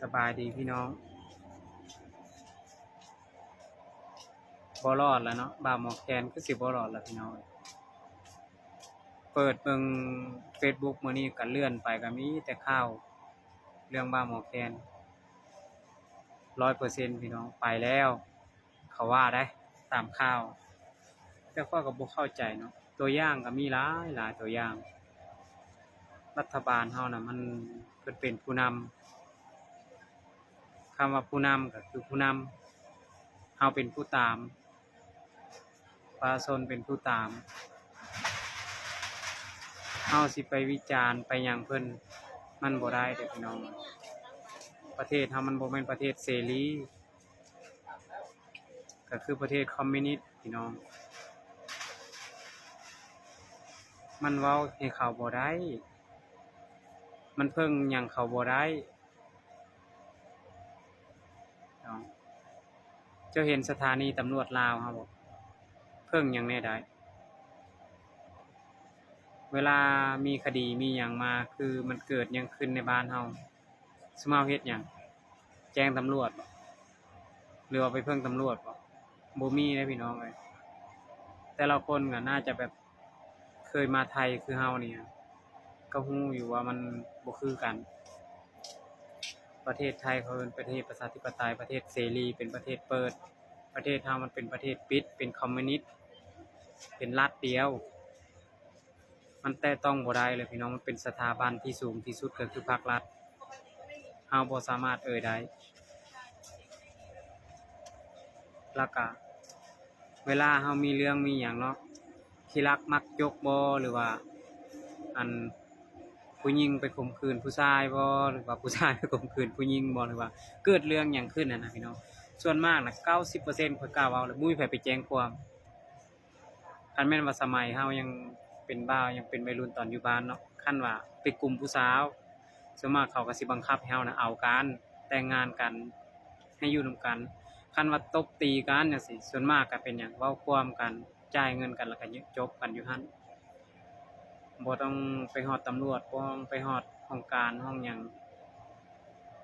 ສະບາຍດີພີ່ນ້ອງ. ບໍ່ລອດລະເນາະ ບ່າວໝໍແຄນຄືຊິບໍ່ລອດລະພີ່ນ້ອງ. ເປີດເບິ່ງເຟສບຸກມື້ນີ້ກະເລື່ອນໄປກະມີແຕ່ຂ່າວເລື່ອງບ່າວໝໍແຄນ ຮ້ອຍເປີເຊັນພີ່ນ້ອງ ໄປແລ້ວ. ເຂົາວ່າໄດ໋ ຕາມຂ່າວ ແຕ່ຂ້ອຍກໍບໍ່ເຂົ້າໃຈເນາະ. ຕົວຢ່າງກໍມີຫຼາຍໆຕົວຢ່າງ. ລັດຖະບານເຮົານະ ມັນ ເພິ່ນເປັນຜູ້ນຳ. ຄຳວ່າຜູ້ນຳກໍຄືຜູ້ນຳ, ເຮົາເປັນຜູ້ຕາມ, ປະຊາຊົນເປັນຜູ້ຕາມ. ເຮົາຊິໄປວິຈານໄປຫຍັງເພິ່ນ ມັນບໍ່ໄດ້ເດ້ພີ່ນ້ອງ. ປະເທດເຮົາມັນບໍ່ແມ່ນປະເທດເສລີ. ກໍຄືປະເທດຄອມມິວນິດພີ່ນ້ອງ. ມັນເວົ້າໃຫ້ເຂົາບໍ່ໄດ້, ມັນເພິ່ງຫຍັງເຂົາບໍ່ໄດ້ເນາະ. ເຈົ້າເຫັນສະຖານີຕຳຫຼວດລາວເຮົາບໍ່? ເພິ່ງຫຍັງແດ່ໄດ້? ເວລາມີຄະດີມີຫຍັງມາ ຄືມັນເກີດຫຍັງຂຶ້ນໃນບ້ານເຮົາ ຊຸມເຮົາເຮັດຫຍັງ? ແຈ້ງຕຳຫຼວດບໍ? ຫຼືວ່າໄປເພິ່ງຕຳຫຼວດບໍ? ບໍ່ມີເດ້ພີ່ນ້ອງເອີຍ. ແຕ່ລະຄົນກໍໜ້າຈະແບບເຄີຍມາໄທຄືເຮົານີ້ ກໍຮູ້ຢູ່ວ່າມັນບໍ່ຄືກັນ. ປະເທດໄທເຂົາເອີ້ນປະເທດປະຊາທິປະໄຕ, ປະເທດເສລີ, ເປັນປະເທດເປີດ. ປະເທດເຮົາມັນເປັນປະເທດປິດ, ເປັນຄອມມິວນິດ, ເປັນລັດດຽວ. ມັນແຕະຕ້ອງບໍ່ໄດ້ເລີຍພີ່ນ້ອງ, ມັນເປັນສະຖາບັນທີ່ສູງທີ່ສຸດກໍຄືພັກລັດ, ເຮົາບໍ່ສາມາດເອີ່ຍໄດ້. ແລ້ວກະເວລາເຮົາມີເລື່ອງມີຫຍັງເນາະ, ຂີ້ລັກມັກຈົກບໍ ຫຼືວ່າ ອັນ ຜູ້ຍິງໄປຂົ່ມຂືນຜູ້ຊາຍບໍ ຫຼືວ່າຜູ້ຊາຍໄປຂົ່ມຂືນຜູ້ຍິງບໍ ຫຼືວ່າເກີດເລື່ອງຫຍັງຂຶ້ນຫັ້ນນະພີ່ນ້ອງ, ສ່ວນມາກນະ ເກົ້າສິບເປີເຊັນ ຂ້ອຍກ້າເວົ້າເລີຍ ບໍ່ມີໃຜໄປແຈ້ງຄວາມ. ຄັນແມ່ນວ່າສະໄໝເຮົາຍັງເປັນບ່າວ ຍັງເປັນໄວລຸ້ນຕອນຢູ່ບ້ານເນາະ, ຄັນວ່າເປັນກຸ່ມຜູ້ສາວ ສ່ວນມາກເຂົາກໍຊິບັງຄັບໃຫ້ເຮົານະເອົາກັນ ແຕ່ງງານກັນ ໃຫ້ຢູ່ນຳກັນ. ຄັນວ່າຕົບຕີກັນຈັ່ງຊີ້ ສ່ວນມາກກໍເປັນຫຍັງ ເວົ້າຄວາມກັນ ຈ່າຍເງິນກັນ ແລ້ວກໍຈົບກັນຢູ່ຫັ້ນ, ບໍ່ຕ້ອງໄປຮອດຕຳຫຼວດ ບໍ່ຕ້ອງໄປຮອດຫ້ອງການຫ້ອງຫຍັງ.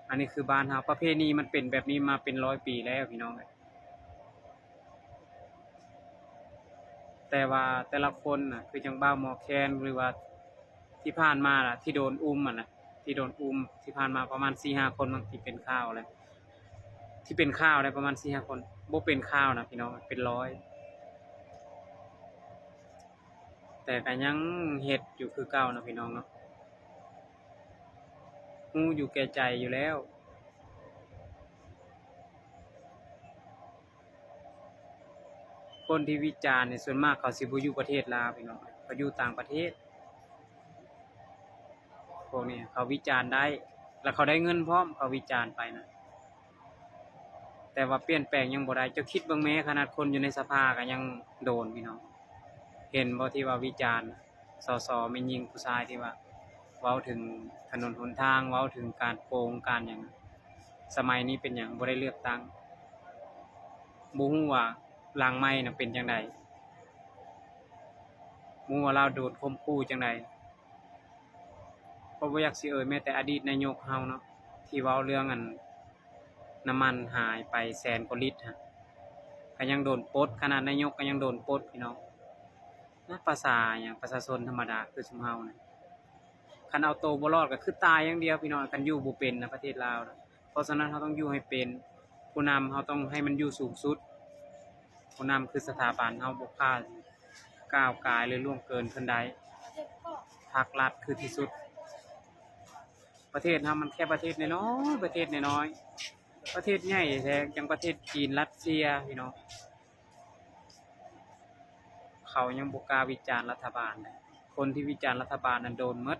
ອັນນີ້ຄືບ້ານເຮົາ ປະເພນີມັນເປັນແບບນີ້ມາເປັນຮ້ອຍປີແລ້ວພີ່ນ້ອງເອີຍ. ແຕ່ວ່າແຕ່ລະຄົນນະ ຄືຈັ່ງບ່າວໝໍແຄນ ຫຼືວ່າທີ່ຜ່ານມາລະ ທີ່ໂດນອຸ້ມຫັ້ນນະ ທີ່ໂດນອຸ້ມທີ່ຜ່ານມາປະມານສີ່ຫ້າຄົນ ບາງທີ່ເປັນຂ່າວແລ້ວ ທີ່ເປັນຂ່າວໄດ້ປະມານສີ່ຫ້າຄົນ, ບໍ່ເປັນຂ່າວນະພີ່ນ້ອງ ເປັນຮ້ອຍ. ແຕ່ກໍຍັງເຮັດຢູ່ຄືເກົ່າເນາະພີ່ນ້ອງເນາະ, ຮູ້ຢູ່ແກ່ໃຈຢູ່ແລ້ວ. ຄົນທີ່ວິຈານນີ້ ສ່ວນມາກເຂົາຊິບໍ່ຢູ່ປະເທດລາວພີ່ນ້ອງ, ເຂົາຢູ່ຕ່າງປະເທດ. ພວກນີ້ເຂົາວິຈານໄດ້ ແລ້ວເຂົາໄດ້ເງິນພ້ອມ ເຂົາວິຈານໄປນະ, ແຕ່ວ່າປ່ຽນແປງຫຍັງບໍ່ໄດ້. ເຈົ້າຄິດເບິ່ງແມ້ ຂະໜາດຄົນຢູ່ໃນສະພາກໍຍັງໂດນພີ່ນ້ອງ. ເຫັນບໍ່ ທີ່ວ່າວິຈານ ສສ ແມ່ຍິງຜູ້ຊາຍ ທີ່ວ່າເວົ້າເຖິງຖະໜົນຫົນທາງ ເວົ້າເຖິງການໂກງການຫຍັງ. ສະໄໝນີ້ເປັນຫຍັງ ບໍ່ໄດ້ເລືອກຕັ້ງ, ບໍ່ຮູ້ວ່າຫຼັງໃໝ່ນະເປັນຈັ່ງໃດ, ບໍ່ຮູ້ວ່າລາວໂດນຂົ່ມຂູ່ຈັ່ງໃດ. ເພາະບໍ່ຢາກຊິເອີ່ຍແມ້ແຕ່ອະດີດນາຍົກເຮົາເນາະ ທີ່ເວົ້າເລື່ອງອັນ ນ້ຳມັນຫາຍໄປແສນກວ່າລິດຫັ້ນ ກໍຍັງໂດນປົດ, ຂະໜາດນາຍົກກໍຍັງໂດນປົດພີ່ນ້ອງ. ນະ ພາສາຫຍັງ ປະຊາຊົນທຳມະດາຄືຊຸມເຮົານະ ຄັນເອົາໂຕບໍ່ລອດກໍຄືຕາຍຢ່າງດຽວພີ່ນ້ອງ, ຄັນຢູ່ບໍ່ເປັນນະປະເທດລາວນະ. ເພາະສະນັ້ນເຮົາຕ້ອງຢູ່ໃຫ້ເປັນ, ຜູ້ນຳເຮົາຕ້ອງໃຫ້ມັນຢູ່ສູງສຸດ. ຜູ້ນຳຄືສະຖາບັນ, ເຮົາບໍ່ກ້າກ້າວກາຍ ຫຼື ລ່ວງເກີນເພິ່ນໄດ້. ພັກລັດຄືທີ່ສຸດ. ປະເທດເຮົາມັນແຄ່ປະເທດນ້ອຍໆ ປະເທດນ້ອຍໆ, ປະເທດໃຫຍ່ແທ້ໆ ຈັ່ງປະເທດຈີນ ຣັດເຊຍ ພີ່ນ້ອງ. ເຂົາຍັງບໍ່ກ້າວິຈານລັດຖະບານເລີຍ. ຄົນທີ່ວິຈານລັດຖະບານນັ້ນໂດນໝົດ,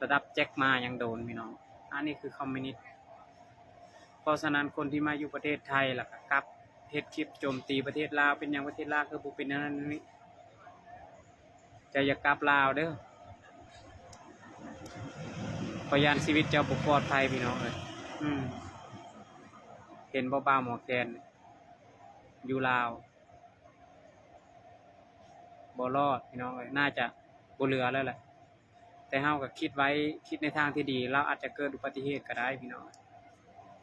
ລະດັບແຈັກໝາຍັງໂດນພີ່ນ້ອງ. ອັນນີ້ຄືຄອມມິວນິດ. ເພາະສະນັ້ນຄົນທີ່ມາຢູ່ປະເທດໄທ ແລ້ວກໍກັບເຮັດຄລິບໂຈມຕີປະເທດລາວ, ເປັນຫຍັງປະເທດລາວຄືບໍ່ເປັນແນວນັ້ນແນວນີ້? ເຈົ້າຢ່າກັບລາວເດີ້, ຂ້ອຍຢ້ານຊີວິດເຈົ້າບໍ່ປອດໄພພີ່ນ້ອງເອີຍ. ອືມ ເຫັນບໍ່ ບ່າວໝໍແຄນ ຢູ່ລາວ ບໍ່ລອດພີ່ນ້ອງເອີຍ, ໜ້າຈະບໍ່ເຫຼືອແລ້ວແຫຼະ. ແຕ່ເຮົາກໍຄິດໄວ້, ຄິດໃນທາງທີ່ດີ, ລາວອາດຈະເກີດອຸບັດຕິເຫດກໍໄດ້ພີ່ນ້ອງ.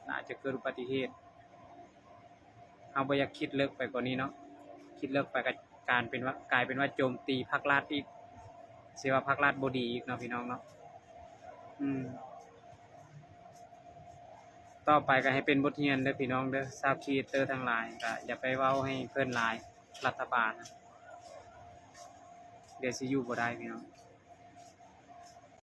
ອາດຈະເກີດອຸບັດຕິເຫດ. ເຮົາບໍ່ຢາກຄິດເລິກໄປກວ່ານີ້ເນາະ, ຄິດເລິກໄປກໍການເປັນວ່າ ກາຍເປັນວ່າໂຈມຕີພັກລັດອີກ, ຊິວ່າພັກລັດບໍ່ດີອີກເນາະ ພີ່ນ້ອງເນາະ. ອືມ ຕໍ່ໄປກໍໃຫ້ເປັນບົດຮຽນເດີ ພີ່ນ້ອງເດີ, ຊາວຄຣີເອເຕີທັງຫຼາຍ ກໍຢ່າໄປເວົ້າໃຫ້ເພິ່ນຫຼາຍ ລັດຖະບານນະ ດຽວຊິຢູ່ບໍ່ໄດ້ ພີ່ນ້ອງ.